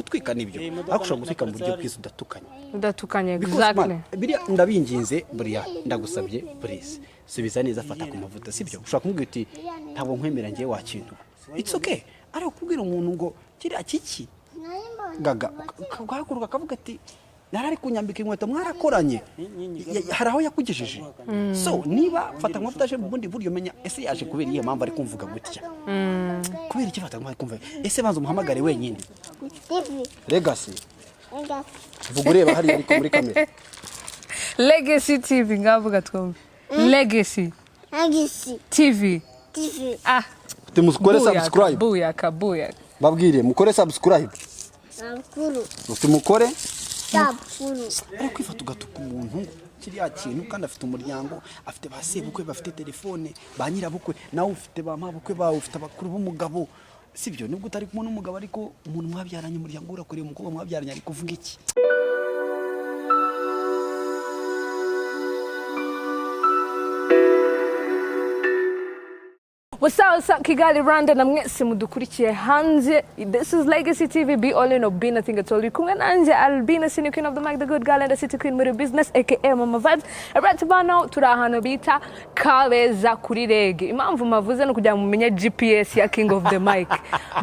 Gutwika nibyo, ariko ushobora gutwika mu buryo bwiza udatukanye. Udatukanye. Because, Exactly. man, biriya ndabinginze, buriya ndagusabye, please, subiza neza. Fata ku mavuta, sibyo? Ushobora kumubwira uti: "Ntabwo nkwemera ngiye wa kintu." It's okay. Ariko kubwira umuntu ngo kiriya kiki gaga, ugahaguruka akavuga ati: "Narari kunyambika inkweto, mwarakoranye." Hari aho yakugejeje. So niba fata ku mavuta aje mu bundi buryo, menya ese yaje kubera iyihe mpamvu ari kumvuga gutya? Kubera iki fata ku mavuta kumva? Ese banza umuhamagare wenyine. Legacy, vuga ureba hariya ariko muri kamera. Legacy TV, ngavuga twumve. Legacy Legacy TV. TV. Ah. Mukore Buyaka, subscribe. Buyaka, buyaka. Babwire mukore subscribe. Sabukuru. Uti mukore Sabukuru. Ariko kwifata ugatuka umuntu kiriya kintu, kandi afite umuryango, afite ba sebukwe bafite telefone, ba nyirabukwe, nawe ufite ba mabukwe bawe, ufite abakuru b'umugabo, sibyo? Nubwo utari kumwe n'umugabo, ariko umuntu mwabyaranye, umuryango urakoreye, umukobwa mwabyaranye ari kuvuga iki? What's up, what's up, Kigali, Rwanda, na mwese mudukurikiye hanze. This is Legacy TV, be all in or be nothing at all. Uri kumwe nanjye Albina, senior queen of the mic, the good girl and the city queen muri business, aka Mama Vibes. Right about now, turi ahantu bita Kabeza kuri REG. Impamvu mavuze ni ukugira ngo mumenye GPS ya King of the Mic.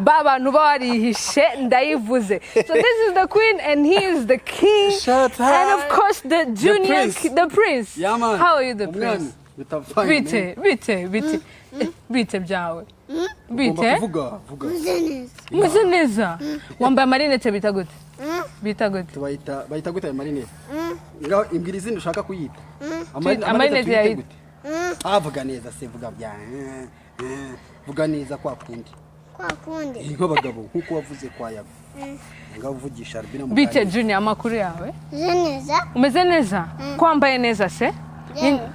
Ba bantu barihishe ndayivuze. So this is the queen and he is the king. Shut And of up. course the junior, prince. The prince. Yeah, man. How are you, the Umwami. prince? Bita fine. Bite, bite, bite. Eh, bite byawe, bite? Kuvuga, vuga. Meze neza. Umeze neza. Wambaye amarinete, bita gute, bita gute? Bayita, bayita gute ayo marinete? Ngaho imbwira izina ushaka kuyita. Amarinete tuyite yayita. gute? Ah, vuga neza se, vuga bya vuga neza kwa kundi. Kwa kundi. Nk'abagabo, nk'uko wavuze kwa yago. Ngaho uvugisha Albina. Bite, Muganire. Junior, amakuru yawe? Meze neza. Umeze neza? Ko wambaye neza se?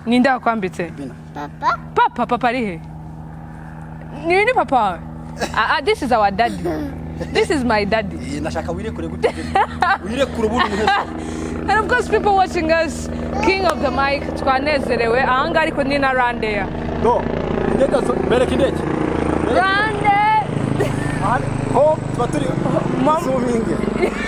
Ninde wakwambitse? Albina. Papa. Papa, papa ari he? Ni papa wawe? Ah, ah, this is our daddy, this is my daddy. Eh, ndashaka wirekure gute? Wirekure ubundi umuhezo. And of course, people watching us, King of the Mic, twanezerewe ahangaha, ariko ni na Rwandair. Do indege bereka indege. Rwandair. Ho tuba turi zoominge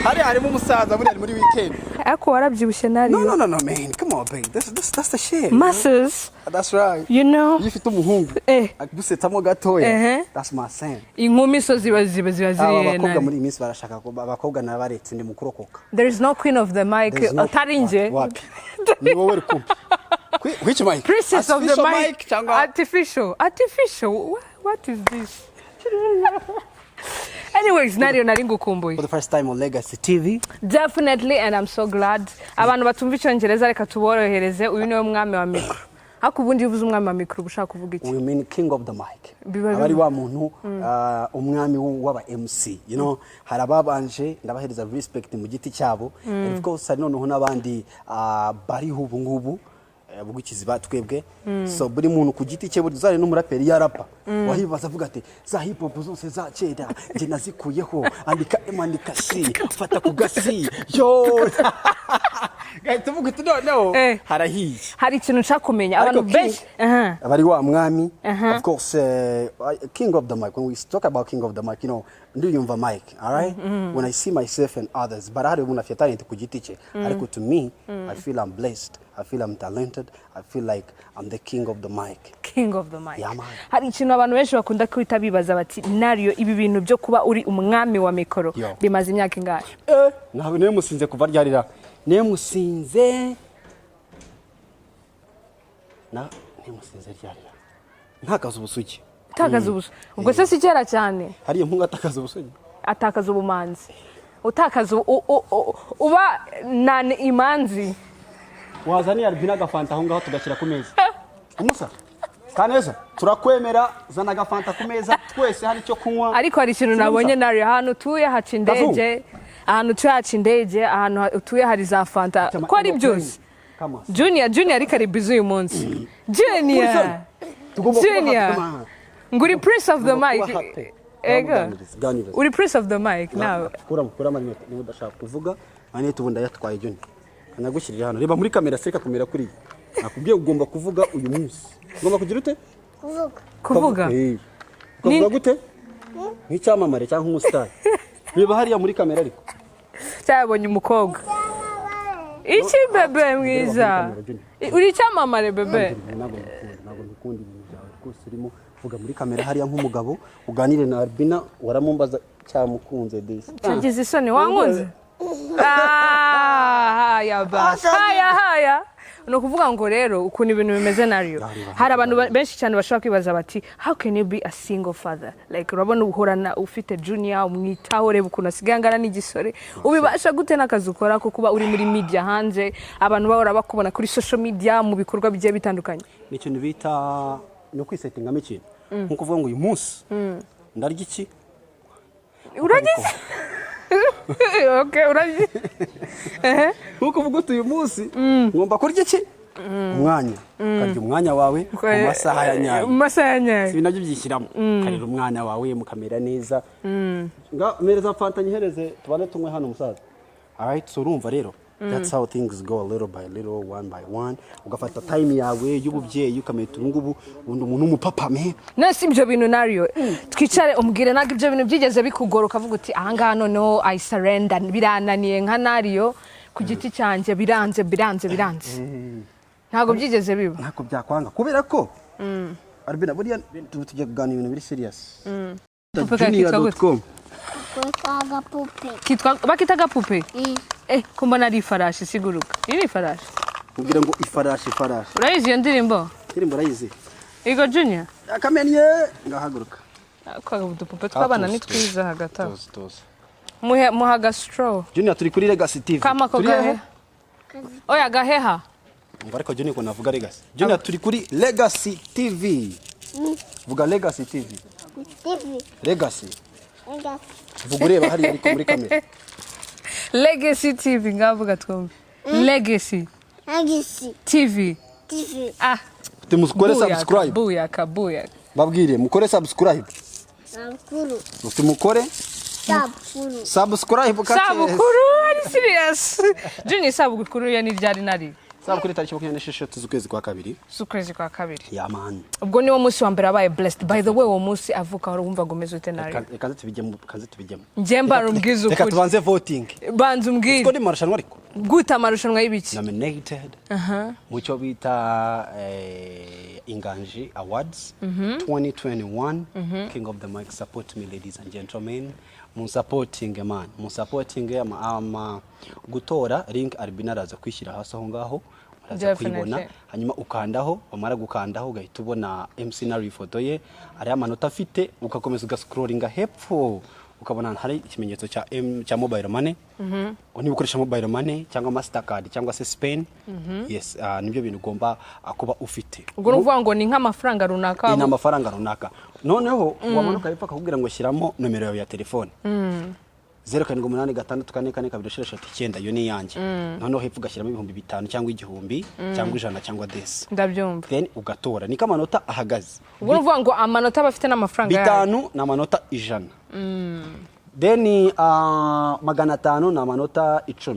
hari harimo umusaza buriya ari muri weekend. Ariko warabyibushye nariyo. No, no, no, no, man, come on, babe, that's the shit. Muscles. That's right. You know. Iyo ufite umuhungu agusetsamo gatoya, that's my son. Inkumi so ziba Aba ziri bakobwa nabi. Muri iyi minsi barashaka ko abakobwa nabaretse, ndi mukurokoka. There is no queen of the mic. There is no- Atari nje. Wapi, ni wowe rukumbi. Which mic? Princess of the Artificial mic. Cyangwa Artificial, artificial. What is this? Anyways, nariyo nari ngukumbuye. For the first time on Legacy TV. Definitely, and I'm so glad. Abantu batumva icyongereza, reka tuborohereze. Uyu niwe mwami wa mikoro. Ariko ubundi iyo uvuze umwami wa mikoro, uba ushaka kuvuga iki? We mean king of the mic. Biba Aba ari wa muntu, umwami w'aba MC. Hari ababanje, ndabahereza respect mu giti cyabo, and of course hari noneho n'abandi bariho ubu ngubu, bugukizi batwebwe. So buri muntu ku giti cye, buri zari n'umuraperi yarapa wahibaza avuga ati: "Za hip hop zose za kera njye nazikuyeho, andika M, andika C, fata ku gasi yo." Gahita uvuga uti: "Noneho harahiye." Hari ikintu nshaka kumenya, abantu Ariko benshi. Aha. Aba ari wa mwami, of course, king of the mic. When we talk about king of the mic, ndiyumva mic, all right, when I see myself and others, but hari umuntu afite talent ku giti cye, ariko to me, I feel I'm blessed, I feel I'm talented, I feel like I'm the king of the mic. King of the mic. Yeah, man. Hari ikintu abantu benshi bakunda kwita bibaza bati: "Nario, ibi bintu byo kuba uri umwami wa mikoro Yo. bimaze imyaka ingahe?" Eh, ntabwo niyo musinze kuva ryarira, niyo musinze na niyo musinze ryarira ntakaza ubusugi. Utakaza ubusa ubwo se si kera cyane? Hariya mpungu atakaza ubusugi. Atakaza ubumanzi, utakaza uba nani, imanzi. Wazaniye Albina agafanta aho ngaho tugashyira ku meza. Umusa kaneza, turakwemera, zana agafanta ku meza twese, hari icyo kunywa. Ariko hari ikintu nabonye nario, ahantu utuye haca indege, ahantu utuye haca indege, ahantu utuye hari za fanta, ko ari byose. Come on. Junior, Junior, ariko ari busy uyu munsi, Junior. Tugomba kuba Junior. happy, come on. Ngo uri prince of the Tugomba mic. kuba happy. Ego. Ganiriza, ganiriza. Uri prince of the mic nawe. Kura, kura amarinete niba udashaka kuvuga. Amarinete ubundi ayatwaye. Junior, kanagushyirira hano, reba muri kamera, seka kumera kuriya. Nakubwiye, ugomba kuvuga uyu munsi. Ugomba kugira ute? Kuvuga. Kuvuga. Eh. Ukavuga gute? Nk'icyamamare cyangwa nk'umusitari. Reba hariya muri kamera ariko. Cyabonye umukobwa iki, bebe mwiza, uri icyamamare, bebe. Ntabwo mbikunda, ntabwo mbikunda ibintu byawe rwose. Urimo vuga muri kamera hariya nk'umugabo, uganire na Albina. Waramumbaza cyamukunze disi. Cyagize isoni. Wankunze? Ah, haya basi, haya haya. Ni ukuvuga ngo rero ukuntu ibintu bimeze nayo, hari abantu benshi cyane bashobora kwibaza bati: "How can you be a single father?" Like, urabona uhorana ufite Junior, umwitaho, reba ukuntu asigaye angana n'igisore. Ubibasha gute n'akazi ukora ko kuba uri muri media hanze, abantu bahora bakubona kuri social media mu bikorwa bigiye bitandukanye? Ni ikintu bita ni ukwisettingamo ikintu, nko kuvuga ngo uyu munsi ndarya iki. Uragize, okay, uragize. Nkuko uvuga uti uyu munsi ngomba kurya iki, umwanya ukarya umwanya wawe mu masaha ya nyayo. Mu masaha ya nyayo. Ibi nabyo byishyiramo, ukarera umwana wawe mukamera neza. Nga mereza fanta nyihereze, tubane tunywe hano musaza. Alright, so urumva rero, that's how things go, little by little, one by one. Ugafata time yawe y'ububyeyi, ukamenya ubu ngubu ubundi umuntu w'umupapa me. None si ibyo bintu nario twicare umbwire, ntabwo ibyo bintu byigeze bikugora ukavuga uti: "Ahangaha noneho I surrender, birananiye nka nario ku giti cyanjye, biranze, biranze, biranze"? Ntabwo byigeze biba? Ntabwo byakwanga, kubera ko Albina, buriya tugiye kuganira ibintu biri serious. Pupe kakitwa gute? Junior.com. Kwitwa agapupe. Kitwa, bakita agapupe? Eh, ko mbona ari ifarashi isiguruka? Iyi ni ifarashi. Kugira ngo ifarashi, ifarashi. Urayizi iyo ndirimbo? Indirimbo urayizi? Igo Junior. Akamennye, ngahaguruka. Ako udupupe tw'abana ni twiza hagati aho. Tuzi tuzi. Muhe, muha agasitoro. Junior, turi kuri Legacy TV. Kama ko Turi hehe? gaheha, oya, gaheha. Umva ariko Junior, ko navuga Legacy. Junior, turi kuri Legacy TV. Vuga Legacy TV. TV. Legacy. Legacy. Vuga ureba hariya ariko muri kamera. Legacy TV, ngavuga twumve. Legacy Legacy TV. TV. Ah. Mukore Buyaka, subscribe. Buyaka, buyaka. Babwire mukore subscribe. Sabukuru. Uti mukore Sabukuru. subscribe kake. Sabukuru, ari serious Junior? Sabukuru ye ni ryari nari? Sabukuru tariki 26 z'ukwezi kwa kabiri. Z'ukwezi kwa kabiri. Yeah man. Ubwo niwo munsi wa mbere wabaye blessed. By the way, uwo munsi avuka wari wumvaga umeze ute nari? Reka nze tubijyemo, kaze tubijyemo. Njye mbara umbwize Reka ukuri. tubanze voting. Banza umbwire. Ko ni marushanwa ariko. Gute, amarushanwa y'ibiki? Nominated mu cyo bita Inganji Awards 2021, King of the Mic. Support me, ladies and gentlemen. Mu supporting man, mu supporting ama gutora link Albina araza kwishyira hasi aho ngaho, muraza Definitely. kuyibona. Hanyuma ukandaho, wamara gukandaho ugahita ubona MC Nario, ifoto ye, hariho amanota afite. Ugakomeza ugascrollinga hepfo, ukabona hari ikimenyetso cya M, cya mobile money. Niba ukoresha mobile money cyangwa Mastercard cyangwa se Spenn, yes, nibyo bintu ugomba kuba ufite. Ubwo ni ukuvuga ngo ni nk'amafaranga runaka? Ni amafaranga runaka. Noneho wamanuka hepfo akakubwira ngo shyiramo nomero yawe ya telefone, 0786442639, iyo ni iyanjye. Noneho hepfo ugashyiramo 5000 cyangwa 1000 cyangwa 100 cyangwa desi. Ndabyumva. Then ugatora, niko amanota ahagaze. Ubwo ni ukuvuga ngo amanota aba afite n'amafaranga yayo. 5 ni amanota 100, then 500 ni amanota 10,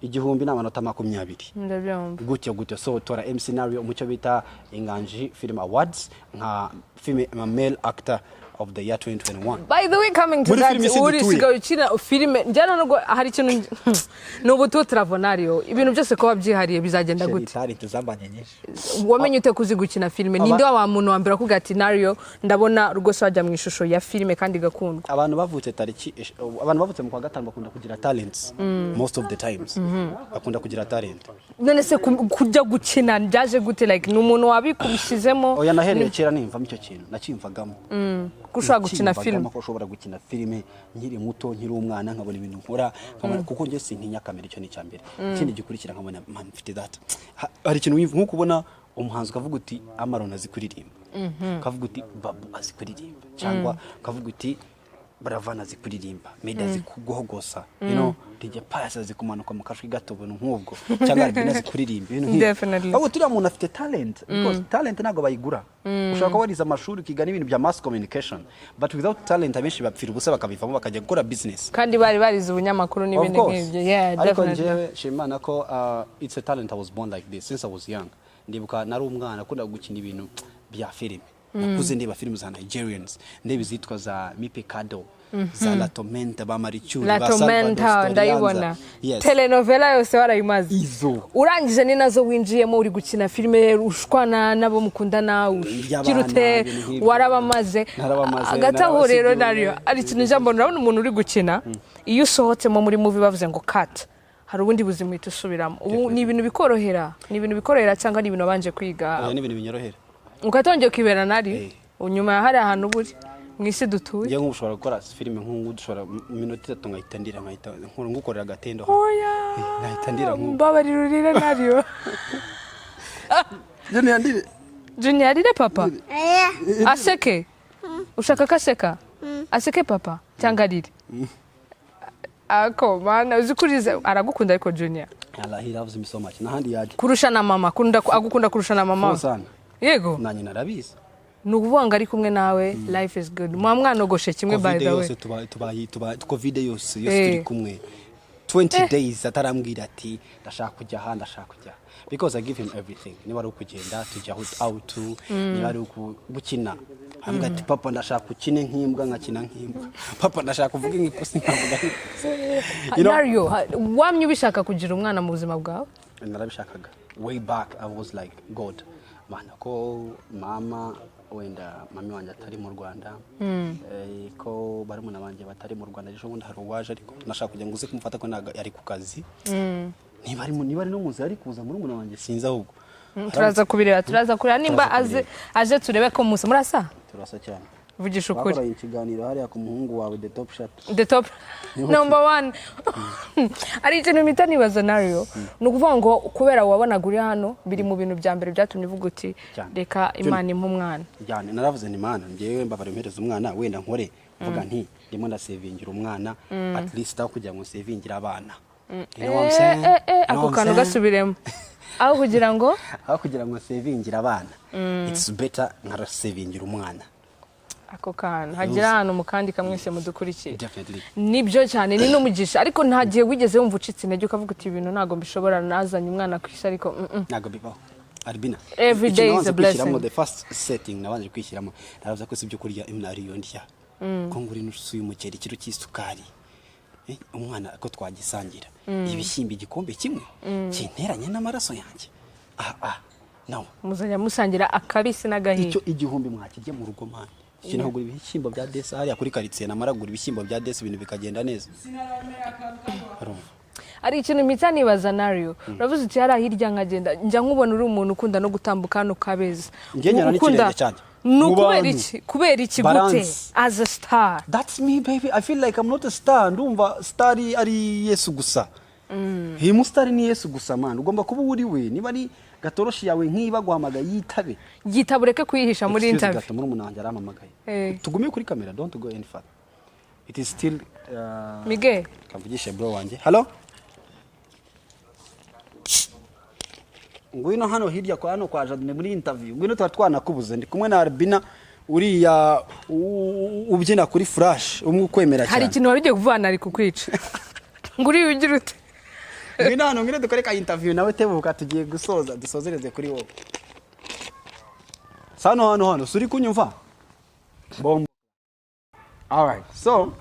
1000 ni amanota 20. Ndabyumva. Gutyo gutyo. So tora MC Nario mu cyo bita Inganji Film Awards nka film male actor of the year 2021. By the way, coming to Muri that, filime isi uri dutuye. sigaye ukina filime njyana nubwo hari ikintu ni ubu turavonario, ibintu byose kuba byihariye bizagenda gute? Talent zambanye nyinshi. Wamenye ute kuzi gukina filime? Ninde wa muntu wa mbere akubwira ati: "Nario, ndabona rwose wajya mu ishusho ya filime kandi igakundwa"? Abantu bavutse tariki abantu bavutse mu kwa gatanu bakunda kugira talents. Most of the times bakunda kugira talent. None se kujya gukina byaje gute? Like, ni umuntu wabikubishyizemo? Oya, nahereye kera nimvamo icyo kintu, nacyimvagamo. Ko ushobora gukina Nacyiyumvagamo filime? ko ushobora gukina filime nkiri muto, nkiri umwana, nkabona ibintu nkora, nkabona kuko njye sintinya kamera. Icyo ni icya mbere. Ikindi gikurikira, nkabona man mfite data. Hari ikintu nk'uko ubona umuhanzi ukavuga uti Amaron azi kuririmba, ukavuga uti Babu azi kuririmba, cyangwa ukavuga uti Buravan azi kuririmba, Meddy azi kugogosa, DJ Pius azi kumanuka mu kajwi gato, ubuntu nk'ubwo, cyangwa Albina azi kuririmba, ibintu nk'ibyo. Definitely. Ahubwo turiya muntu afite talent, because talent ntabwo bayigura. Ushobora kuba warize amashuri, ukiga n'ibintu bya mass communication, but without talent abenshi bapfira ubusa, bakabivamo bakajya gukora business. Kandi bari barize ubunyamakuru Of n'ibindi course. nk'ibyo, yeah. Ariko Definitely. njyewe nshima ko it's a talent. I was born like this since I was young. Ndibuka nari umwana akunda gukina ibintu bya filime. Nakuze ndeba filime za Nigerians, ndeba izitwa za Mi Pecado, za La Tormenta, ba Marichuri, La ba Salvador Tormenta Storianza. ndayibona. Yes. Telenovela yose warayimaze. Izo. Urangije ni nazo winjiyemo, uri gukina filime, ushwana n'abo mukundana, Iby'abana, ugira ute? ibintu nk'ibyo. Warabamaze. Narabamaze, Hagati aho rero, narabasigiye. Nario, ari ikintu njya mbona. Urabona umuntu uri gukina, iyo usohotsemo muri movie bavuze ngo cut, hari ubundi buzima uhita usubiramo. Ubu ni ibintu bikorohera, ni ibintu bikorohera cyangwa ni ibintu wabanje kwiga? Oya, ni ibintu binyorohera. Ukatongera ukibera nari Eh. nyuma hari ahantu uba uri mu isi dutuye. Njye nk'ubu ushobora gukora filime, nk'ubu dushobora mu minota 3 nkahita ndira, nkahita ngukorera agatendo hano. Oya. Nahita ndira nk'ubu. Mbabarira urire, Nario. Junior, ndire. Junior arire papa. Eh. Aseke. Ushaka ko aseka, aseke papa cyangwa arire? Ako mana, uzi kurize aragukunda ariko Junior. Allah, he loves me so much, n'ahandi yajya. Kurusha na mama? Akunda, agukunda kurusha na mama? Oh, sana. Yego. Na nyina arabizi. Ni ukuvuga ngo ari kumwe nawe, life is good. Muba mwanogoshe kimwe, by Covid the way. yose tuba tuba tuba covid yose yose turi kumwe 20 days, atarambwira ati ndashaka kujya aha, ndashaka kujya aha, because I give him everything. Niba ari ukugenda tujya out, niba ari gukina, ambwira ati papa, ndashaka ukine nk'imbwa, nkakina nk'imbwa, papa, ndashaka kuvuga nk'ipusi, nkavuga nk'ipusi. Nario, wamye ubishaka kugira umwana mu buzima bwawe? Narabishakaga way back. I was like, God mana, ko mama, wenda mami wanjye atari mu Rwanda, ko barumuna banjye batari mu Rwanda, ejo bundi hari uwaje, ariko nashaka kugira ngo uze kumufata ko ntabwo ari ku kazi, niba ari niba ari no mu nzira ari kuza, murumuna wanjye, sinzi ahubwo. Turaza kubireba, turaza kureba nimba Turaza aze kubireba. Aje turebe ko musa murasa. Turasa cyane. Vugisha ukuri. Bakoranye ikiganiro hariya ku muhungu wawe, the top shot. The top number one. Ari ikintu mpita nibaza, Nario, ni ukuvuga ngo kubera wabonaga uri hano, biri mu bintu bya mbere byatumye uvuga uti Cyane. reka Imana impe umwana? Cyane. Naravuze ni Mana, njyewe mbabara impereza umwana, wenda nkore mvuga nti ndimo ndasevingira umwana, at least aho kugira ngo nsevingire abana. You know what I'm saying? Eh, eh, You know ako what I'm kantu saying? gasubiremo. Aho kugira ngo Aho kugira ngo nsevingire abana, it's better nkarasevingira umwana. Ako kantu hagira ahantu mu kandi kamwese mudukurikiye. Definitely. Nibyo cyane, ni n'umugisha. Ariko nta gihe wigeze wumva ucitse intege ukavuga uti ibintu ntabwo mbishobora, nazanye umwana ku isi, ariko Ntabwo bibaho, Albina. Every Ikintu day is nabanje a kwishyiramo, blessing. the first setting nabanje kwishyiramo, naravuze ko si ibyo kurya imwe ariyo ndya, ko ngura inusu y'umuceri, ikiro cy'isukari, umwana ko twagisangira, ibishyimbo igikombe kimwe kinteranye n'amaraso yanjye, ah ah, no. Muzajya musangira akabisi n'agahiye. Icyo 1000 mwakijya mu rugo, man, ikintu kugura ibishyimbo bya desi hariya kuri karitsiye, namara kugura ibishyimbo bya desi, ibintu bikagenda neza. Urumva? Ari ikintu mpita nibaza, Nario. Uravuze uti hariya hirya nkagenda, njya nkubona uri umuntu ukunda no gutambuka hano Kabeza. Njye njyana Ukunda- n'ikirenge cyanjye. Ni Mu ukubera bantu. iki? Kubera iki? Gute? Balance. As a star. That's me, baby. I feel like I'm not a star. Ndumva star ari Yesu gusa. Iyi musitari ni Yesu gusa, man. Ugomba kuba uri we. Niba ari gatoroshi yawe nk'iba guhamagaye, yitabe. Yitaba, ureke kuyihisha muri Excuse interview. gato, murumuna wanjye arampamagaye. Eh. Tugume kuri kamera, don't go any further. It is still Miguel. Kamvugishe bro wanjye. Hello? Ngwino hano hirya kwa hano kwa Jadine muri interview. Ngwino, tuba twanakubuze. Ndi kumwe na Albina uriya ubyina kuri flash, umwe ukwemera Hari cyane. ikintu wari ugiye kuvana ari kukwica ngo uriya ugira ute? Ngwino hano, ngwino dukore ka interview nawe, tebuka, tugiye gusoza, dusozereze kuri wowe. Sano hano hano, suri kunyumva? Bombo. Alright. So,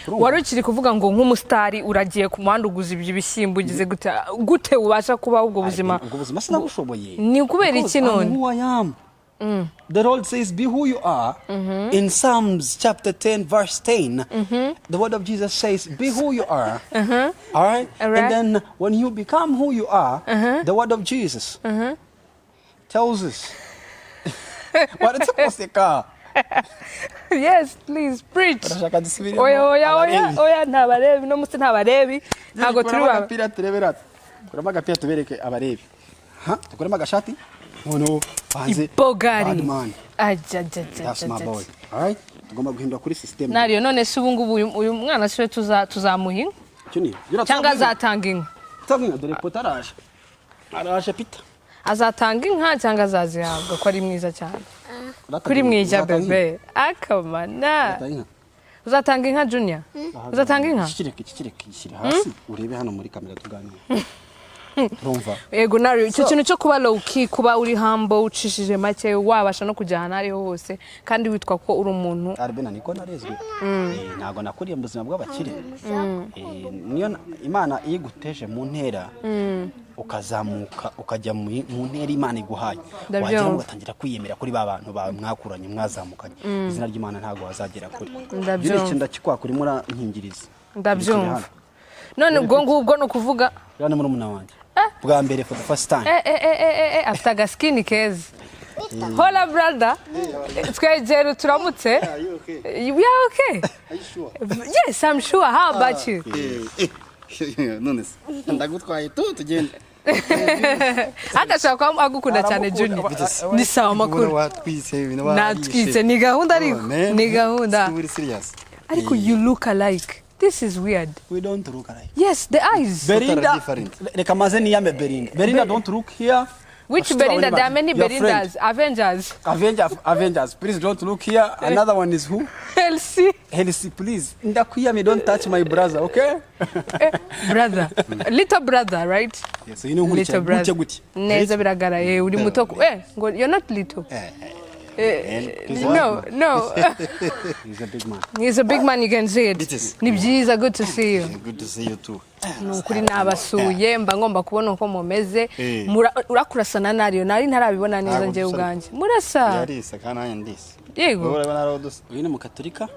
urumva? Wari ukiri kuvuga ngo nk'umusitari uragiye ku muhanda uguze ibyo bishyimbo, ugize gute gute, ubasha kubaho ubwo buzima? Ubwo buzima sinabushoboye. Ni ukubera Because iki none? I'm who I am. The Lord says, be who you are. In Psalms chapter 10, verse 10, the word of Jesus says, be who you are. All right? All right. And then when you become who you are, the word of Jesus tells us. Waretse kuseka. Yes, please preach. Urashaka dusubiremo? Oya, oya, oya. Abarebi. Oya, ntabarebi no munsi, ntabarebi, ntabwo turi Kuramo ba agapira turebera. Kuramo agapira tubereke abarebi. Ha? Tukuremo agashati? Noneho banze. Ibogari. Bad man. Ajya ajya ajya. That's my boy. All right? Tugomba guhindura kuri system. Nario, none se ubu ngubu uyu mwana siwe tuzamuha inka? Icyo ni. Cyangwa azatanga inka? Tanga inka, dore poto araje. Araje Peter. Azatanga inka cyangwa azazihabwa, ko ari mwiza cyane kuri mwiza bebe akamana? Uzatanga inka. Uzatanga inka, Junior? Uzatanga inka? Kireke, kireke, gishyire hasi urebe hano muri kamera tuganira. Urumva? Yego nawe, icyo kintu cyo kuba low key, kuba uri humble, ucishije make, wabasha no kujya ahantu ariho hose kandi witwa ko uri umuntu. Albina, niko narezwe. Ntabwo nakuriye mu buzima bw'abakire. Niyo Imana iyo iguteje mu ntera, ukazamuka ukajya mu ntera Imana iguhaye, Ndabyumva. wagera ugatangira kwiyemera kuri ba bantu bawe mwakuranye, mwazamukanye, izina ry'Imana ntabwo wazagera kure. Ndabyumva. Ibyo ndakikwaka, urimo urankingiriza. Ndabyumva. None ubwo ngubwo ni ukuvuga Uriya ni murumuna wanjye bwa mbere, for the first time. Afite agaskini keza. Hola brother, twegere turamutse. We are okay. Yes, I'm sure. How about you? None se ndagutwaye tu, tugende. Agashaka kuba agukunda cyane. Aramukunda. Junior, ni sawa, amakuru? Watwitse ibintu. Natwitse, ni gahunda ariko ni gahunda. Uri serious? Ariko you look alike, this is weird. We don't look alike. Yes, the eyes. Belinda, different. Reka maze niyame Belinda. Belinda, don't look here. Which Bashiki bawe Belinda? ni There are many your friend. Belindas. Avengers. Avengers, Avengers, please don't look here. Another one is who? Elsie. Elsie, please. Ndakwiyamye, don't touch my brother, okay? Brother, little brother, right? Yes, you know Little gutya brother. gutya gutya. Neza biragaragaye, uri muto ngo you're not little. No, no. He's a big man. He's a big man, you can see it. It is. Ni byiza, good to see you. Good to see you too. Ni ukuri nabasuye, mba ngomba kubona uko mumeze. Urakurasana nariyo nari ntarabibona neza. Ntabwo Njyewe dusa. ubwanjye murasa. Yarisa kandi nanjye ndisa. Yego. Wowe urabona ari dusa. Uyu ni Mukaturika.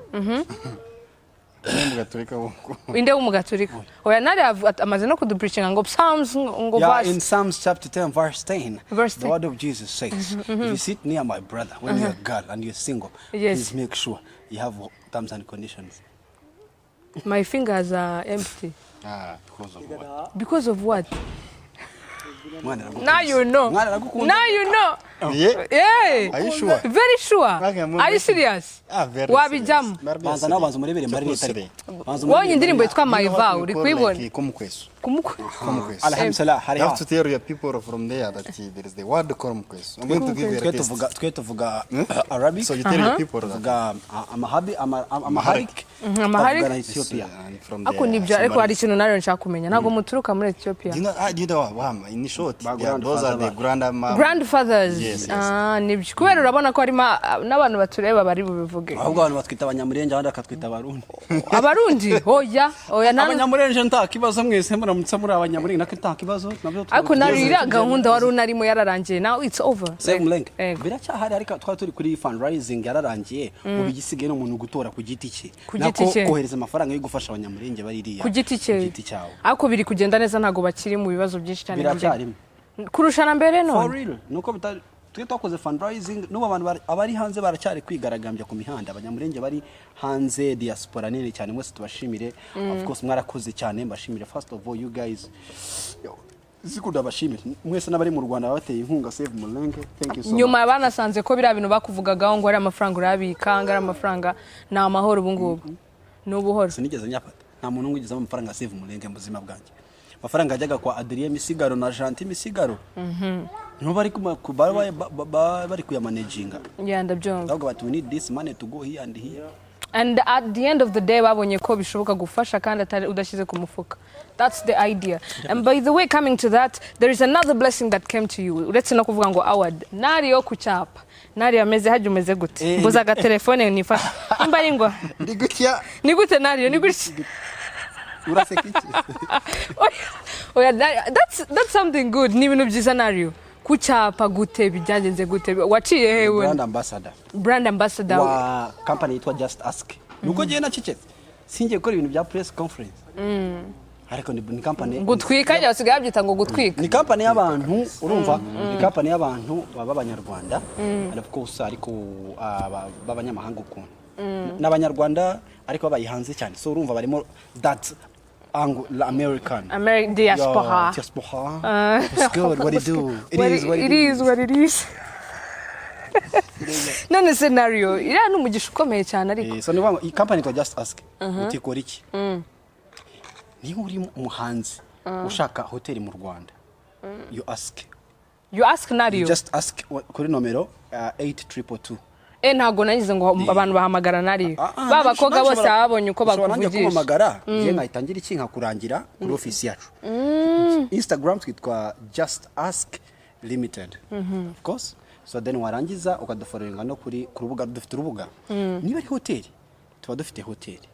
Ni Mugaturika wuko. Inde w'Umugaturika? Oya, nari amaze no kudupreachinga ngo Psalms ngo Yeah, verse in Psalms chapter 10, verse 10, Verse the 10. word of Jesus says, if you sit near my brother when you're a girl and you're single, please make sure you have terms and conditions. My fingers are empty. Ah, because of what? Because of what? Mwana aragukunda. Now you know. Mwana aragukunda. Now you know. Yeah. Yeah. Are you sure? Very sure. Okay, I'm Are you very- serious? Ah, very. Wabijamo. Banza nawe, banza umurebere muri leta ariko. Banza Wabonye indirimbo umurebere. yitwa My Vow, uri kuyibona? Komukwesu. Kumukwe. Komukwesu. Alhamdulillah, hari You have to tell your people from there that there is the word Komukwesu. I'm going to give you a Twe test. tuvuga Arabic. So you tell your people that. Tuvuga Amahabi, Amharic. Amharic. Tuvuga na Ethiopia. And from Ariko there, nibyo, ariko hari somebody- ikintu nawe nshaka kumenya, ntabwo muturuka muri Ethiopia? Do you know, ah, do you know what? In short, Ba yeah, those are the grandma. Grandfathers. Yes. Ah, nibyo, kubera urabona ko harimo n'abantu batureba bari bubivuge. Ahubwo abantu batwita Abanyamurenge, abandi bakatwita Abarundi. Abarundi? Oya, oya, nta. Abanyamurenge nta kibazo, mwese muramutse muri Abanyamurenge nako nta kibazo nabyo. Ariko nawe iriya gahunda wari unarimo yararangiye, now it's over. Save Mulenge. Yego. Biracyahari, ariko twari turi kuri fundraising, yararangiye. Ubu igisigaye ni umuntu gutora ku giti cye. Ku giti Nako cye. kohereza amafaranga yo gufasha Abanyamurenge bari iriya. Ku giti cye. Ku giti cyawe. Ariko biri kugenda neza, ntabwo bakiri mu bibazo byinshi cyane nka mbere. Biracyarimo. Kurusha na mbere For none. real, nuko bitari twe twakoze fundraising, n'ubu abantu abari hanze baracyari kwigaragambya ku mihanda. Abanyamurenge bari hanze, diaspora nini cyane, mwese tubashimire. Of course mwarakoze cyane, mbashimire. First of all, you guys. Yo, zikunda abashimire mwese n'abari mu Rwanda bateye inkunga Save Mulenge, thank you so much. Nyuma banasanze ko biriya bintu bakuvugagaho ngo ari amafaranga urayabika, ngo ari amafaranga, ni amahoro ubu ngubu, ni ubuhoro. Sinigeze nyafata, nta muntu wigeze amafaranga ya Save Mulenge mu buzima bwanjye. Amafaranga yajyaga kwa Adrien Misigaro na Gentil Misigaro, nibo bari bari kuyamanaginga. Yeah, ndabyumva. Ahubwo bati, "We need this money to go here and here." And at the end of the day babonye ko bishoboka gufasha kandi atari udashyize ku mufuka. That's the idea. And by the way, coming to that, there is another blessing that came to you. Uretse no kuvuga ngo award nari yo ku cyapa, nari ameze hajya, umeze gute? Mbuza agatelefone nifashe nimba ari ngo Ndi gutya. Ni gute nariyo? Ni gutya? Uraseka iki? Oya, that's something good, ni ibintu byiza. Nariyo ku cyapa gute, byagenze gute, waciye hewe? Brand ambassador. Brand ambassador. Wa company yitwa Just Ask. Nuko ngiye nacecetse, singiye gukora ibintu bya press conference, ariko ni company. Gutwika, njye basigaye babyita ngo gutwika. Ni company y'abantu, urumva, ni company y'abantu baba Abanyarwanda and of course ariko b'abanyamahanga ukuntu n'Abanyarwanda, ariko babaye hanze cyane, so urumva barimo that angle American Diaspora. Yeah, diaspora. What's good? What it do? It is what It is what it is. None scenario iriya ni umugisha ukomeye cyane ariko. So ni ukuvuga ngo iyi company yitwa Just Ask, utikora iki? Niba uri umuhanzi ushaka hoteli mu Rwanda, you ask. You ask You Nario. just ask kuri nomero 8222. Ntabwo nagize ngo abantu bahamagara nariyo. Ah, ah, Ba bakobwa nanjye bose babonye uko ushobora nanjye bakuvugisha. kumpamagara, njye nkahita ngira iki, nkakurangira kuri ofisi yacu. Instagram twitwa Just Ask Limited, of course. So then warangiza ukadufollowinga no kuri ku rubuga. Dufite urubuga, niba ari hoteli tuba dufite hoteli,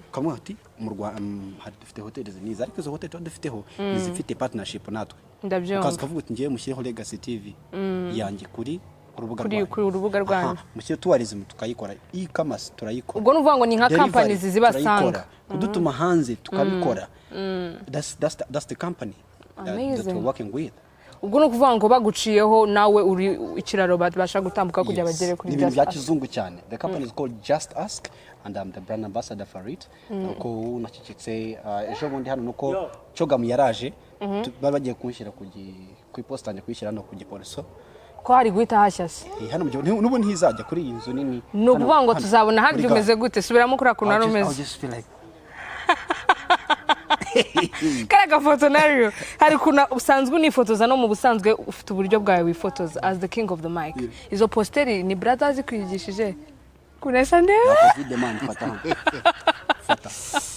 ukamubwira uti mu Rwanda hari dufite hoteli nizi, ariko izo hoteli tuba dufiteho ni izifite partnership natwe. Ndabyumva. Ukaza ukavuga uti ngiye mushyireho Legacy TV yanjye kuri ku rubuga rwanyu. Kuri urubuga rwanyu. Aha, mushyire tourism tukayikora, e-commerce turayikora. Ubwo ni ukuvuga ngo ni nka Delivery companies zibasanga. turayikora, kudutuma hanze tukabikora. That's the company that Amazing. we're working with. Ubwo ni ukuvuga ngo baguciyeho nawe uri ikiraro babasha gutambuka kugira Yes. bagere kuri Ni ibintu Just bya Ask. kizungu cyane. The company is called Just Ask and I'm the brand ambassador for it. Nuko unacecetse ejo bundi hano nuko CHOGM yaraje, bari bagiye kunshyira ku iposita njya kuyishyira hano ku Giporoso. Ko hari guhita hashya se? Hano mu n'ubu ntizajya kuri iyi nzu nini. Ni ukuvuga ngo Hano, tuzabona muri harya gare. Umeze gute? Subiramo kuriya kuntu wari I'll umeze. just feel like Kariya gafoto nayo hari ukuntu usanzwe unifotoza, no mu busanzwe ufite uburyo bwawe wifotoza as the king of the mic. Izo posture ni brother zikwigishije kunesa ndeba? Covid man, fata hano. Fata.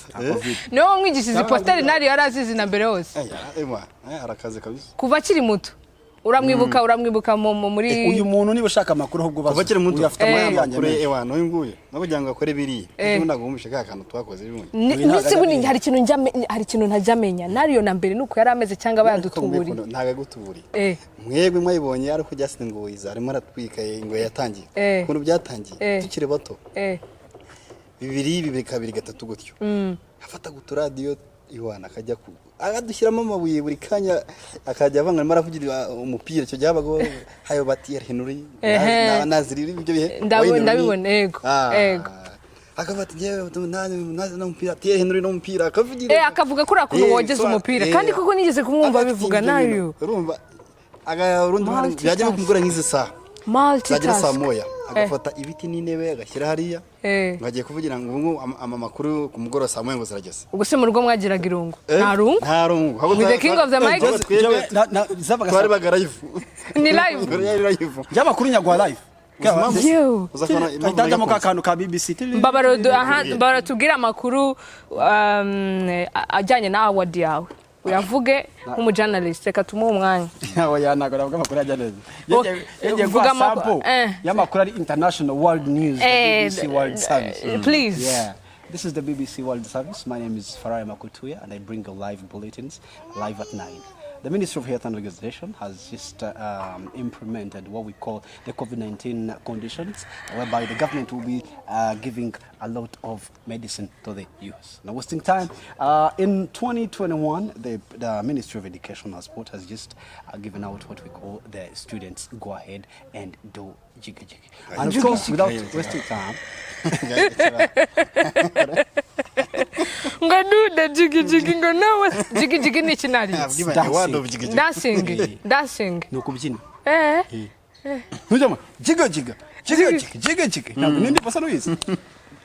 Nta Covid. Niwe wamwigishije izi posture? Nari yari azizi na mbere hose? Ema, arakaze kabisa. Kuva akiri muto uramwibuka muri Uyu muntu niba ushaka amakuru ahubwo Kuva akiri muto. Uyu afite amakuru yanjye Amakuru menshi. ewa n'uyu nguyu no kugira ngo akore biriya, ejo ntabwo wumvishe ka kantu twakoze ejo bundi. Uyu ntabwo Ndetse bundi ajya hari ikintu ntajya amenya nariyo na mbere nuko yari ameze cyangwa aba yadutuburiye. Ntabwo agutuburiye. Mwebwe mwayibonye ariko Justin ngo wiza arimo aratwika, ngo yatangiye ukuntu byatangiye tukiri bato, bibiri bibiri kabiri gatatu gutyo, afataga uturadiyo iwana akajya akadushyiramo amabuye buri kanya, akajya avanga arimo aravugira umupira. Icyo gihe habagaho hayo bati Henry naziri ibyo bihe. Wayne Rooney. Ndabibona, yego, yego. Akavuga ati njyewe nazi n'umupira, Thierry Henry n'umupira akavugira. Akavuga kuriya kuntu wogeza umupira. Kandi koko nigeze kumwumva Agafite bivuga ibyo nayo. bintu. Urumva urundi ruhande Multitask. byajya kumugora nk'izi saha zagera saa Multitask. 1 agafata ibiti n'intebe agashyira hariya, ngo agiye kuvugira ngo ubu ngubu ama makuru ku mugoroba saa 1 ngo zirageze. Ubwo se mu rugo mwagiraga irungu? Nta rungu? Nta rungu. Ahubwo With the king of the mic? Ahubwo twebwe Njyewe zabaga twari baga live. Ni live. Yari live. By'amakuru nyagwa live. Yewe. Uza kubona impamvu Hahita hajyamo ka nagakunze. kantu ka BBC. Mbabaro tubwire amakuru ajyanye na award yawe, uyavuge nk'umujournalist. Reka tumuhe umwanya. Oya, ntabwo navuga amakuru ajya neza. Yagiye Vuga guha sample y'amakuru ari international world news, the BBC World Service. Please. Yeah. This is the BBC World Service. My name is Farai Makutuya, and I bring you live bulletins live at 9. The Ministry of Health and Organization has just implemented what we call the COVID-19 conditions, whereby the government will be giving a lot of medicine to the youth. Now, wasting time, in 2021, the Ministry of Education and Sport has just given out what we call the students go ahead and do jiggy jiggy. And of course, without wasting time, Ngo dude jigi jigi, ngo nawe jigi jigi ni iki nari? The word of jiggy jiggy. Dancing, dancing. Ni ukubyina. Eh. Ntujyamo jiga jiga jiga jiga jiga jiga, ntabwo nindi basa n'uyizi.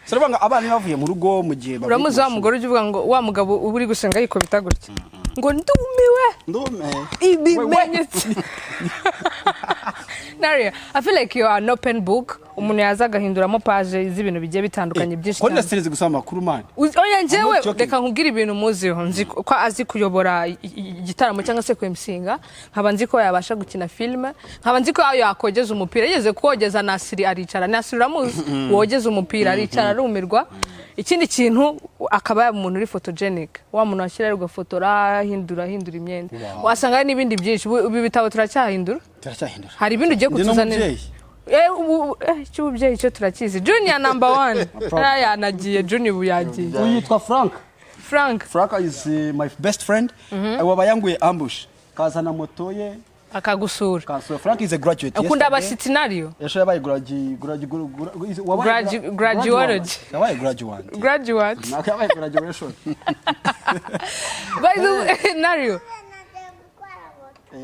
Saravuga ngo abana bavuye mu rugo mu gihe bavuye Uramuzi ku wa mashuri. mugore ujya uvuga ngo wa mugabo uba uri gusenga yikubita gutya ngo ndumiwe? Ndume. Ibimenyetso. Naria, I feel like you are an open book. Umuntu yaza agahinduramo page z'ibintu bigiye bitandukanye byinshi Ko cyane. ndasirize gusoma amakuru man. Oya, njyewe I'm not joking. reka nkubwire ibintu muziho. Nzi ko azi kuyobora igitaramo cyangwa se kwemsinga, nkaba nzi ko yabasha gukina filime, nkaba nzi ko yakogeza umupira. Yigeze kogeza Nasiri aricara. Nasiri uramuzi, wogeza umupira aricara arumirwa. Ikindi kintu, akaba yaba umuntu uri photogenic, wa muntu washyira ugafotora ahindura ahindura imyenda. Wasanga hari n'ibindi byinshi. Ubu ibitabo turacyahindura. Turacyahindura. Hari ibindi ugiye Ndi kutuzanira? n'umubyeyi. Ubu icy'ububyeyi cyo turakizi. Junior number one yanagiye. Junior ubu yagiye. Uyu yitwa Frank. Frank. Frank is my best friend. Waba yanguye ambush kazana moto ye akagusura. Kansura. Frank is a graduate. Akunda Yesterday. abashyitsi nariyo. Ejo yabaye wabaye Graduology. Yabaye graduate. Graduate. Ntabwo yabaye graduation. By the way, nariyo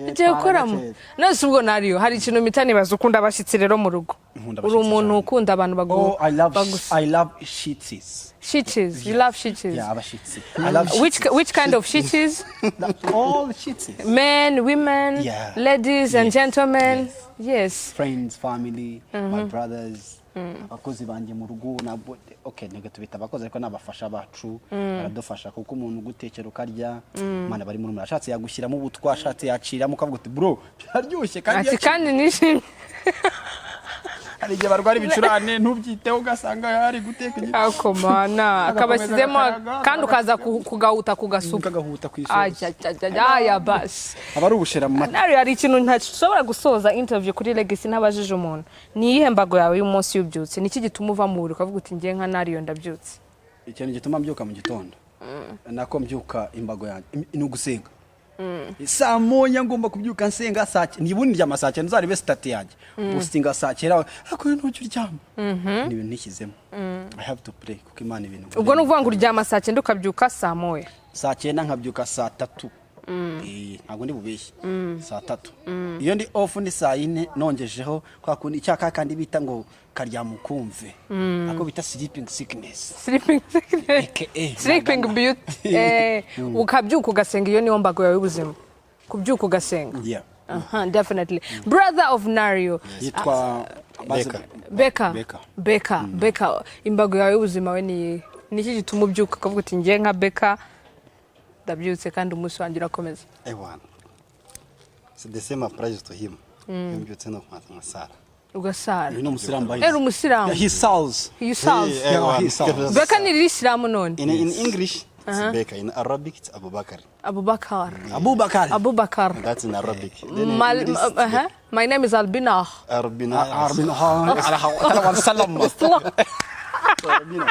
ugiye gukoramo none ubwo? Nariyo, hari ikintu mpita nibaza. Ukunda abashyitsi rero mu rugo? Nkunda Uri abashyitsi umuntu cyane. ukunda abantu bagu Oh, I love bagusa. I love shitsis. Shitches, you love shitches? Yeah, abashitsi. I love shitsis. Which kind of shitches? All shitsis. Men, women, Yeah. ladies and Yes. gentlemen? Yes. Friends, family, my brothers. Abakozi banjye mu rugo ntabwo, okay, ntabwo tubita abakozi, ariko ni abafasha bacu, baradufasha, kuko umuntu ugutekera ukarya, Imana bari muri, ashatse yagushyiramo ubutwa, ashatse yaciramo ukavuga uti: "Bro, byaryoshye." Kandi Ati kandi nishimye. Hari igihe barwara ibicurane ntubyiteho, ugasanga ari guteka Akomana akabashyizemo agakaraga, kandi ukaza kugahuta ku gasupu. Kagahuta ku isosi. Aya basi. Aba ari ubushera mu mata. Nawe hari ikintu ntashobora gusoza interview kuri Legacy ntabajije umuntu: ni iyihe mbago yawe y'umunsi iyo ubyutse? Ni iki gituma uva mu buriri ukavuga uti: "Ngiye nka nariyo, ndabyutse"? Ikintu gituma mbyuka mu gitondo, nako mbyuka, imbago yanjye ni ugusenga. Saa 1 ngomba kubyuka nsenga, nibundi ndyama saa 9. Uzarebe status yanjye, postinga saa 9, ariko ntujya uryama. Ni ibintu nishyizemo, I have to pray, kuko Imana ibintu Ubwo ni ukuvuga ngo uryama saa 9 ukabyuka saa 1? Saa 9 nkabyuka saa 3. Ntabwo ndi bubeshye, saa 3. Iyo ndi off ni saa 4, nongejeho kwa kundi icyaka kandi bita ngo karyama ukumve, ako bita sleeping sickness. Sleeping sickness. AKA Sleeping Magana. beauty. Ukabyuka ugasenga, iyo niyo mbago yawe y'ubuzima, kubyuka ugasenga? Yeah. Aha, definitely. Brother of Nario. Yitwa Beka. Beka. Beka. Beka, Beka, imbago yawe y'ubuzima we ni iyihe? Ni iki gituma ubyuka ukavuga uti: "Ngiye nka Beka, ndabyutse kandi umunsi wanjye urakomeza"? Ewana, c'est the same applies to him. Iyo mbyutse no kubanza nkasara. Ugasara. Uyu ni umusilamu. Eri umusilamu. He sells. You sells. Hey, ewana. He sells. Beka ni irisilamu none? In English it's Beka, in Arabic it's Abubakar. Abubakar. Abubakar. Abubakar. That's in Arabic. Then in Mal, English, it's My name is Albina. Arbina. Salam. Arbina.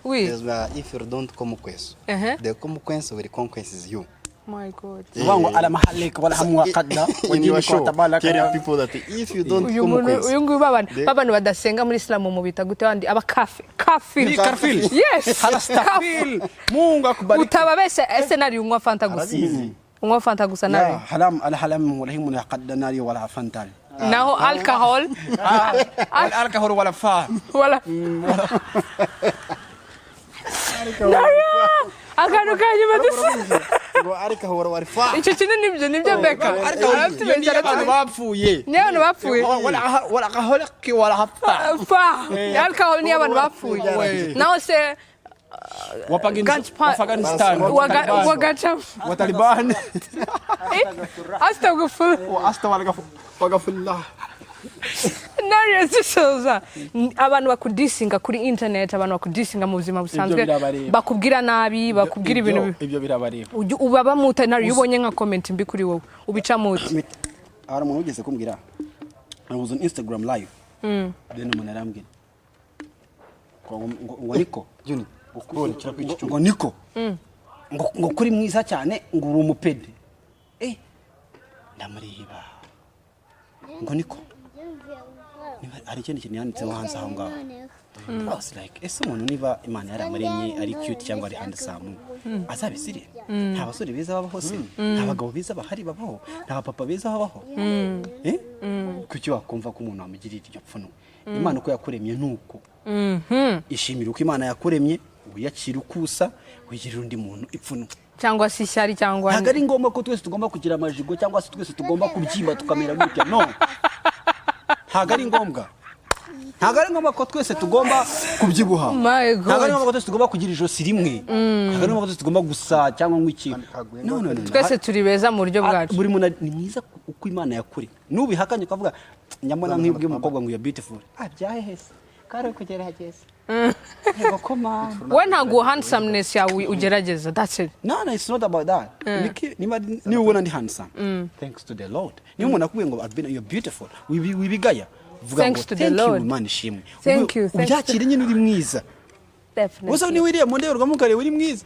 Oui. There's, if you don't consequence, the consequence will consequences you. My God. Ngo ala mahalik wala hamwa qadda. In your show, telling people that if you don't Uyu muntu, consequence, uyu nguyu, babana badasenga muri Islam mubita gute bandi? Aba kafi kafir. Ni kafir. Yes. Halastafil. Mungu akubariki. Utababesha ese nari unywa Fanta gusa? Arabizi. Unywa Fanta gusa nari? Ya halam ala halam wala himu qadda nari wala fantal. Naho alcohol? Wala alcohol wala fa. Wala Nario, akantu ka nyuma dusa. Ngo ariko ahora wari fa. Icyo kintu nibyo Beka. Iyo ni abantu bapfuye. Ni abantu bapfuye. Wala wala holaki wala hafa. Fa alcohol ni abantu bapfuye. Naho se Afghanistan. Wagaca Wa Taliban. Astagfirullah. Wa astagfirullah. Nario, zisoza, abantu bakudisinga kuri internet, abantu bakudisinga mu buzima busanzwe, Birabareba. bakubwira nabi, bakubwira ibintu Ibyo birabareba. Ubaba muta Nario, iyo ubonye nka comment mbi kuri wowe ubica muti? Hari umuntu wigeze kumbwira, I was on Instagram live, then umuntu arambwira ngo niko Juni, ngo niko ngo kuri mwiza cyane, ngo uri umupede. Ndamureba ngo niko niba hari ikindi kintu yanditseho hanze aho ngaho. I was like, ese umuntu niba Imana yaramuremye ari cute cyangwa ari handsome, azabizire? Nta basore beza babaho se? Nta bagabo beza bahari babaho? Nta bapapa beza babaho? Kuki wakumva ko umuntu wamugirira iryo pfunwe? Imana uko yakuremye nuko ishimira uko Imana yakuremye, wiyakira uko usa, wigirira undi muntu ipfunwe cyangwa se ishyari cyangwa Ntabwo ari ngombwa ko twese tugomba kugira amajigo cyangwa se twese tugomba kubyimba tukamera gutya. No, ntabwo ari ngombwa. Ntabwo ari ngombwa ko twese tugomba kubyibuha. My God. Ntabwo ari ngombwa ko twese tugomba kugira ijosi rimwe. Ntabwo ari ngombwa ko twese tugomba gusa cyangwa ngo iki. No, no, no, no. Twese turi beza mu buryo bwacu. Buri muntu ni mwiza uko Imana yakuremye. N'ubihakanye ukavuga nyamara nk'ibyo umukobwa ngo: "You're beautiful." Ah, byahese kari kugerageza. Yego koma. We ntabwo handsomeness yawe ugerageza, that's it. No, it's not about that. Niba niba ubona ndi handsome, thanks to the Lord. Niba umuntu akubwiye ngo: "Albina, you're beautiful," wibigaya. Vuga Thanks ngo to the thank you, Lord. Imana ishimwe. Thank you, thanks. Ubyakire nyine uri mwiza. Definitely. Gusa niba uriya mu ndorerwamo ukareba uri mwiza.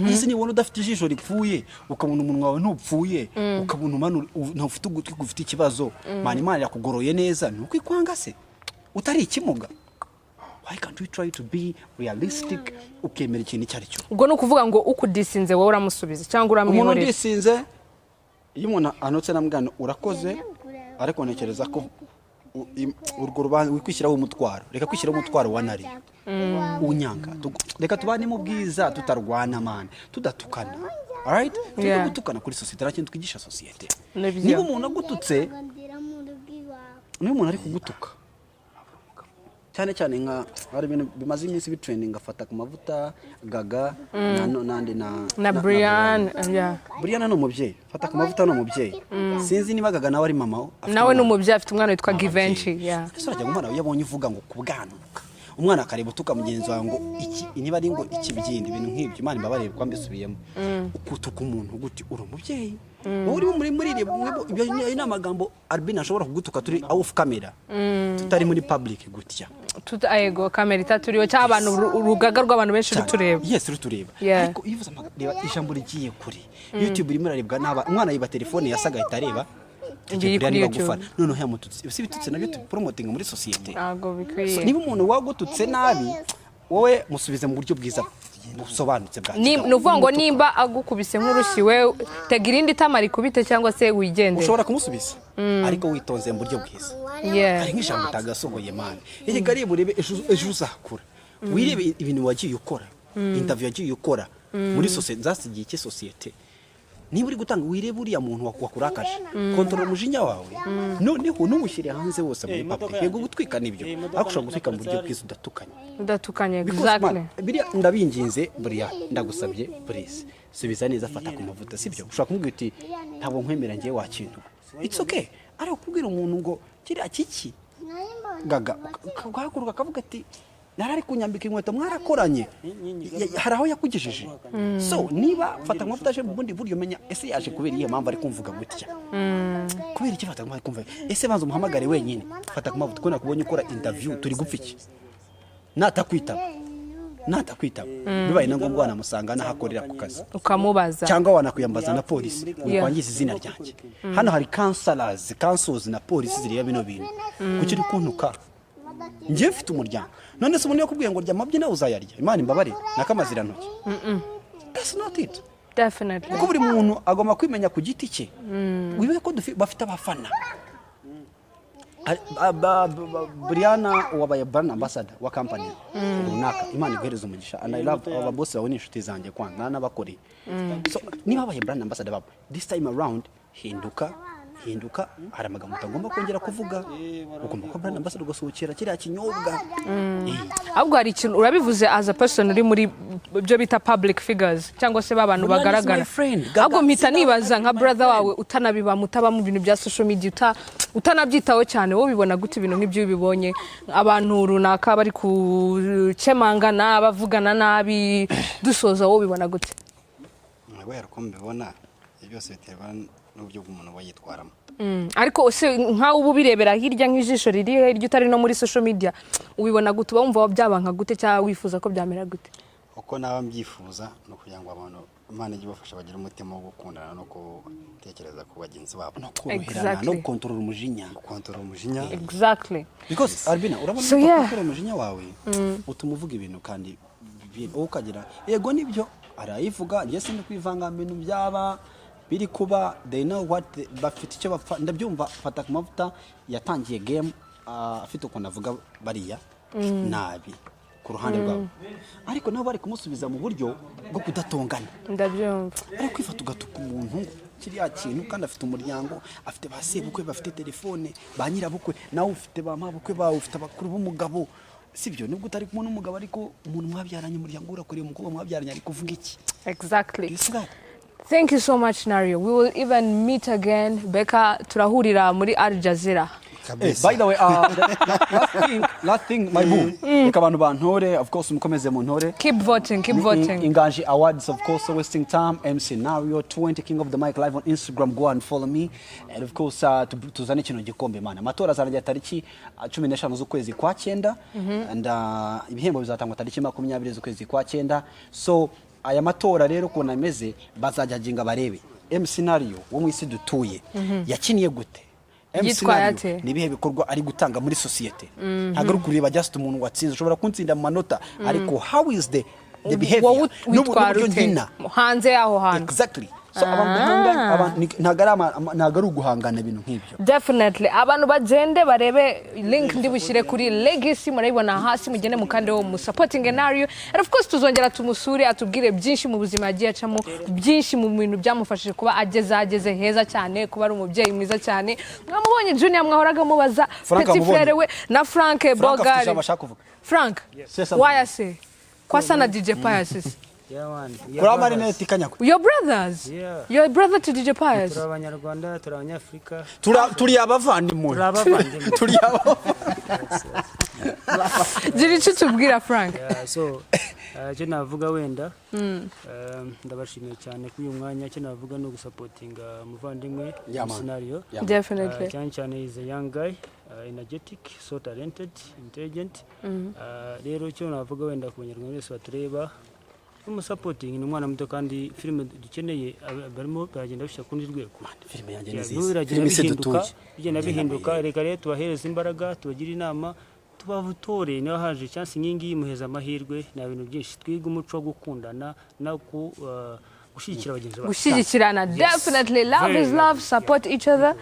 Ese nibona udafite ijisho ripfuye, ukabona umunwa wawe ntupfuye, ukabona ntufite ugutwi gufite ikibazo, Mana Imana yakugoroye neza, ni uko ikwanga se? Utari ikimuga. Why can't we try to be realistic, ukemera ikintu icyo ari cyo? Ubwo ni ukuvuga ngo ukudisinze wowe uramusubiza cyangwa Umuntu uramwihorera? Undisinze, iyo umuntu anotse namubwira: "Urakoze, ariko ntekereza ko urwo rubanza wikwishyiraho umutwaro. Reka kwishyiraho umutwaro wa nari unyanga. Reka tubane mu bwiza, tutarwana man, tudatukana. Alright?" Tujye gutukana kuri sosiyete nta kintu twigisha sosiyete. Nibyo. Niba umuntu agututse, niba umuntu ari kugutuka Cyane cyane nka hari ibintu bimaze iminsi bitrending, afata ku mavuta, Gaga na nandi na Na Brian, yeah. Brian ni umubyeyi, fata ku mavuta ni umubyeyi. Sinzi niba Gaga nawe ari mama afite Nawe ni umwana. umubyeyi, afite umwana witwa Givenchy, yeah. Ese urajya ngo umwana iyo abonye uvuga ngo kubwanuka, umwana akareba utuka mugenzi wawe ngo iki, niba ari ngo ikibyindi, ibintu nk'ibyo, Imana imbabarire kuba mbisubiyemo, ukutuka umuntu gute? Uri umubyeyi, wowe uri muri ibyo. Ayo ni amagambo Albin ashobora kugutuka turi off camera, tutari muri public gutya. Ego, kamera itaturiwe cyangwa abantu, urugaga rw'abantu benshi rutureba. Yes, rutureba. Ariko iyo uvuze reba ijambo rigiye kure, YouTube irimo irarebwa n'aba, umwana yiba telefone yasaga ahita areba Biri Buriya kuri niba YouTube. gufana noneho yamututse, si ibitutsi nabyo tupromotinga muri sosiyete. Ntabwo So, bikwiye. niba umuntu wagututse nabi, wowe musubize mu buryo bwiza busobanutse bwa kigabo. Ni ukuvuga ngo nimba agukubise nk'urushyi, we tega irindi tama rikubite cyangwa se wigendere. Ushobora kumusubiza ariko witonze mu buryo bwiza. Hari nk'ijambo utagasohoye, man. Erega reba, urebe ejo uzakura, wirebe ibintu wagiye ukora, interview yagiye ukora muri sosiyete, zasigiye iki sosiyete? Niba uri gutanga, wirebe uriya muntu wakurakaje, kontorora umujinya wawe, noneho ntumushyire hanze wose muri public. Yego, gutwika nibyo, ariko ushobora gutwika mu buryo bwiza udatukanye. Udatukanye. Because, man, biriya ndabinginze, buriya ndagusabye, please, subiza neza, fata ku mavuta, sibyo? Ushobora kumubwira uti: "Ntabwo nkwemera ngiye wa kintu." It's okay. Ariko kubwira umuntu ngo kiriya kiki, Gaga ugahaguruka akavuga ati: "Narari kunyambika inkweto, mwarakoranye." Hari aho yakugejeje. So niba fata ku mavuta aje mu bundi buryo, menya ese yaje kubera iyihe mpamvu ari kumvuga gutya? Kubera iki fata ku mavuta kumva? Ese banza umuhamagare wenyine: "Fata ku mavuta, ko nakubonye ukora interview, turi gupfa iki?" Natakwitaba, bibaye na ngombwa wanamusanga n'aho akorera ku kazi. Ukamubaza. Cyangwa wanakwiyambaza na polisi: "Wikwangiza izina ryanjye, hano hari counselors, councils na polisi zireba bino bintu. Kuki uri kuntuka? Njye mfite umuryango." None se umuntu yakubwiye ngo rya amabyi nawe uzayarya? Imana imbabarire, nakamazirantoki, that's not it. Kuko buri muntu agomba kwimenya ku giti cye. Wibuke ko bafite abafana. Brianna wabaye brand ambassador wa company runaka, Imana iguhereza umugisha, and I love aba boss bawe, ni inshuti zanjye kwanza n'abakoreye. So niba wabaye brand ambassador babo, this time around hinduka, hinduka. Hari amagambo utagomba kongera kuvuga. Ugomba kuba brand ambassador ugasohokera kiriya kinyobwa. Ahubwo hari ikintu urabivuze, as a person uri muri byo bita public figures cyangwa se b'abantu Brian is bagaragara. my friend. Gaga, Ahubwo mpita nibaza nka my brother friend. wawe utanabibamo, utaba mu bintu bya social media, utanabyitaho cyane, wowe ubibona gute ibintu nk'ibyo? Iyo ubibonye abantu runaka bari gukemangana, bavugana nabi, dusoza, wowe ubibona gute? Wera uko mbibona, ibyo byose biterwa n'uburyo bw'umuntu aba yitwaramo. Ariko se nkawe uba ubirebera hirya, nk'ijisho riri hirya, utari no muri social media, ubibona gute? Uba wumva byaba nka gute cyangwa wifuza ko byamera gute? Uko naba mbyifuza ni ukugira ngo abantu Imana ijye ibafasha bagire umutima wo gukundana no gutekereza ku bagenzi babo. No koroherana. No gukontorora umujinya. Gukontorora umujinya. Because Albina, urabona, So, so, yeah. ukontorora umujinya wawe utuma uvuga ibintu kandi wowe ukagira yego nibyo arayivuga. Njye sindi kwivanga mu bintu byaba biri kuba, they know what bafite icyo bapfa, ndabyumva. Fata ku mavuta yatangiye game afite ukuntu avuga bariya nabi ku ruhande rwabo, ariko nabo bari kumusubiza mu buryo bwo kudatongana. Ndabyumva. Ariko kwifata ugatuka umuntu ngo kiriya kintu, kandi afite umuryango, afite ba sebukwe bafite telefone, ba nyirabukwe, nawe ufite ba mabukwe bawe, ufite abakuru b'umugabo, sibyo? Nubwo utari kumwe n'umugabo, ariko umuntu mwabyaranye, umuryango urakoreye, umukobwa mwabyaranye ari kuvuga iki? Exactly. You see that? Thank you so much, Nario. We will even meet again. Beka turahurira muri Al Jazeera. Eh, by the way, last thing, my boo, reka abantu bantore, of course mukomeze muntore. Keep voting, keep voting. Inganji Awards, of course, wasting time. MC Nario 20, King of the Mic live on Instagram. Go and follow me. And of course, tuzane kino gikombe, mana. Amatora azarangira tariki 15 z'ukwezi kwa cyenda. And ibihembo bizatangwa tariki 20 z'ukwezi kwa cyenda. So aya matora rero ukuntu ameze, bazajya barebe MC Nario wo mu isi dutuye yakiniye gute, MC Yitwaye Nario ate? ni ibihe bikorwa ari gutanga muri sosiyete. Ntabwo ari ukureba just umuntu watsinze. Ushobora kuntsinda mu manota, ariko how is the behavior Wowe witwara n'uburyo ute nkina hanze y'aho hantu? Exactly. So abantu duhanganye, ntabwo ari ntabwo ari uguhangana ibintu nk'ibyo. Definitely, abantu bagende barebe link ndi bushyire kuri Legacy, murayibona hasi, mugende mukandeho musupporting Nario. And of course tuzongera tumusure, atubwire byinshi mu buzima yagiye acamo, byinshi mu bintu byamufashije kuba ageze ahageze heza cyane, kuba ari umubyeyi mwiza cyane. Mwamubonye Junior mwahoraga mubaza, Frank petit amubonye. frère we na Frank. Frank afite Bogari. ijambo ashaka kuvuga. Frank. Sesa. Wayase kwasa na DJ Pius. Yeah, man. We Kuri are amarineti kanyakwe. Your brothers? Yeah. Your brother to DJ Pius? Turi Abanyarwanda, turi Abanyafurika. Turi abavandimwe. Turi abavandimwe. Turi abavandimwe. Gira icyo utubwira, Frank. Yeah, so icyo navuga wenda, ndabashimiye cyane kuri uyu mwanya. Icyo navuga ni ugusupportinga umuvandimwe Yeah, man. Scenario. Yeah. Definitely. Cyane cyane is a young guy, energetic, so talented, intelligent. Rero icyo navuga wenda ku Banyarwanda bose batureba, umusupporting, ni umwana muto kandi filime dukeneye barimo baragenda bishyira ku rundi rwego. Filime yanjye ni Yeah, nziza. n'ubu biragenda Filime se bihinduka, dutuye. bigenda bihinduka. Reka rero tubahereze imbaraga, tubagire inama, tubavutore. Niba haje chance nk'iyi ngiyi, muheza amahirwe. Ni ibintu byinshi twiga, umuco wo gukundana no gushyigikira bagenzi bacu. Gushyigikirana. Yes. Definitely, love Very is love. lovely. Support each other.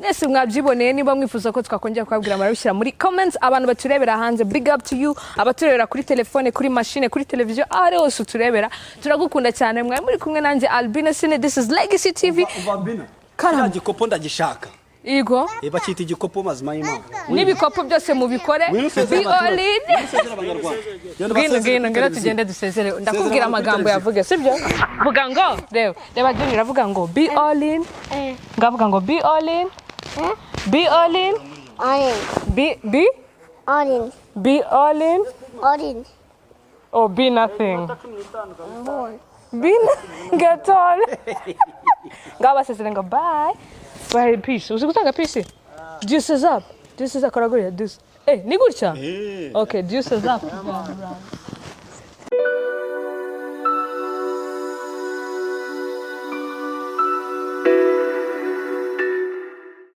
Mwese mwabyiboneye. Niba mwifuza ko twakongera kubabwira, murabishyira muri comments. Abantu baturebera hanze, big up to you. Abaturebera kuri telefone, kuri machine, kuri televiziyo, aho ari hose uturebera, turagukunda cyane. Mwari muri kumwe nanjye Albina Sine. This is Legacy TV. Mbina. Karame. Kiriya gikopo ndagishaka. Igo. Bacyita igikopo mazima y'Imana. N'ibikopo byose mubikore. Ngwino usezere Be all abaturage. in. Ngwino usezere Abanyarwanda. Genda Ngwino. ubasezere Ngwino. kuri Ngwino. televiziyo. Tugende dusezere. Ndakubwira kuri amagambo televiziyo. yavuge, sibyo? Vuga ngo, reba, reba Junior, avuga ngo "Be all in." Ngavuga ngo "Be all in, be all in." All in. Be, be. All in. Be all in. All in. Or be nothing. Born. Be nothing at all. Ngaho basezere ngo bye bye, peace. Uzi gutanga peace? Deuces up, deuces up. Kora gutya, deuce. Eh, ni gutya. Okay, deuces up.